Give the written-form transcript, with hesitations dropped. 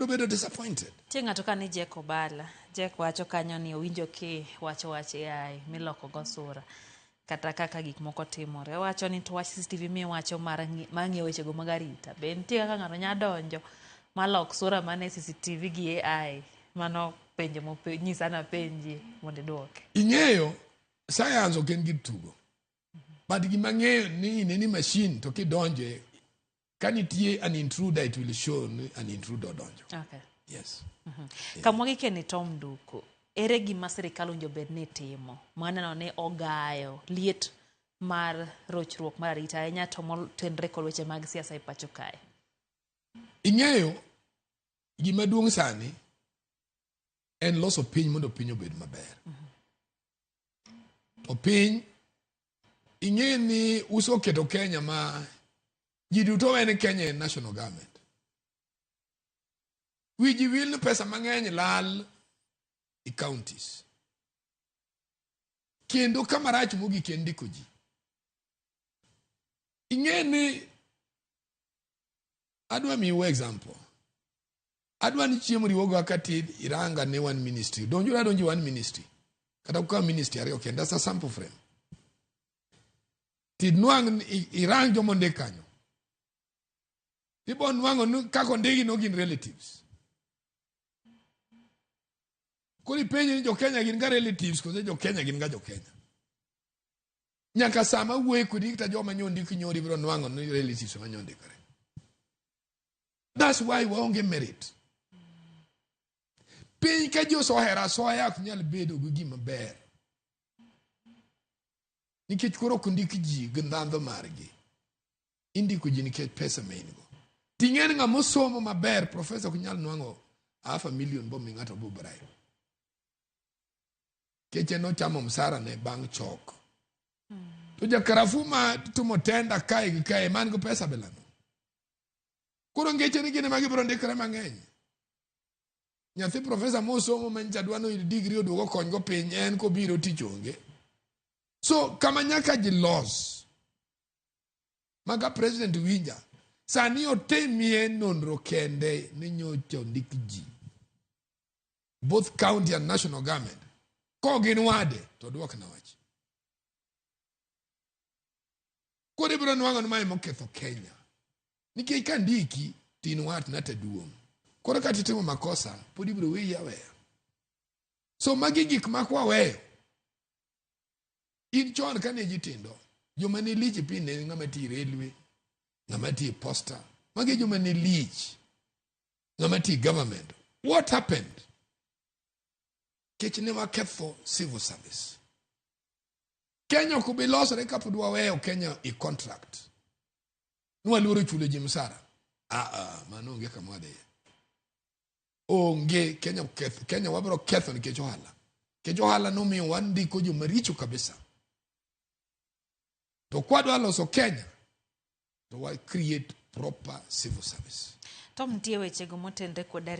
Bedo disappointed. Nitie ng'ato ka ni Jack Obala. Jack wacho kanyo ni owinjo ki wacho wach AI miloko go sura kata kaka gik moko timore. Owacho ni to wach CCTV miwacho mar ng'iyo wechego mag arita. Be nitie kaka ng'ato nya donjo malok sura man e CCTV gi AI? Mano penjo monyisa napenji mondo iduoke. Ing'eyo science ok en gir tugo. But gima ang'eyo ni in any machine to kidonje ka nitie an intruder it will show ni an intruder odonjo. Okay. Yes. Yeah. Kamwa gike ni Tom Nduku, ere gima sirikal owinjo bed ni timo maneno ni ogayo liet mar rochruok mar arita ahinya to motenre kod weche mag siasa e pacho kae? Ing'eyo gima duong' sani en loso piny mondo piny obed maber. To piny ing'e ni usoketo Kenya ma ji duto wene Kenya en national government. Wi ji wil ni pesa mang'eny lal e counties. Kendo kama rach mogik en ndiko ji. Ing'e ni adwa miu example. Adwa ni chiemo riwogo kaka tid iranga ne one ministry. Donjuru adonji one ministry. Kata ukaw ministry ariyo kende as a sample frame. Tidnwang' irang joma ondik kanyo. Ibo nwang'o ni kaka ondigi no gin relatives. Koro ipenji ni jo Kenya gin ga relatives kose jo Kenya gin ga jo Kenya. Nyaka sama wuoye kodi kata joma nyo ondik nyori ibiro nwang'o ni relatives ema nyo ondikore. That's why waonge merit. Piny ka ji osohero asoya ok nyal bedo gi gima ber. Nikech koro ok ndik ji gi ndhandho margi. Indiko ji nikech pesa ma in go. Ting'e ni ng'ama osomo maber, professor ok nyal nwang'o half a million bomi ng'ato bo bribe. Nikech en ochamo msara ne bang' chok. To jakarafu ma timo tenda kae gi kae man gi pesa bilano. Koro ngeche ni gin ema gibiro ndikre mang'eny. Nyathi profesa mosomo ma nyicha dwa noyud degree oduog okony go piny en kobiro tich onge. So kama nyaka ji los maka president winja sani otimie nonro kende ni nyocha ondik ji both county and national government ko gin wade to duok na wach. Koro ibiro nwang'o ni mae moketho Kenya. Nikech ka ndiki to in wat na taduong'. Koro kata itimo makosa pod ibiro weyi aweya. So magi gik ma kwaweyo. In chon kane ji tindo, joma ne lich e piny ne ng'ama tiyo e railway, ng'ama tiyo e posta. Magi joma ne lich. Ng'ama tiyo e government. What happened? Kech ne waketho civil service. Kenya ok obi losore kapod waweyo Kenya e contract. Nwaluoro chulo ji msara. Ah, ah, mano onge kama wadhiye. Onge Kenya oketho, Kenya wabiro ketho nikech ohala. Nikech ohala nomiyo wandiko jomaricho kabisa. To kwadwa loso Kenya, to wa create proper civil service. Tom nitie wechego motenre kod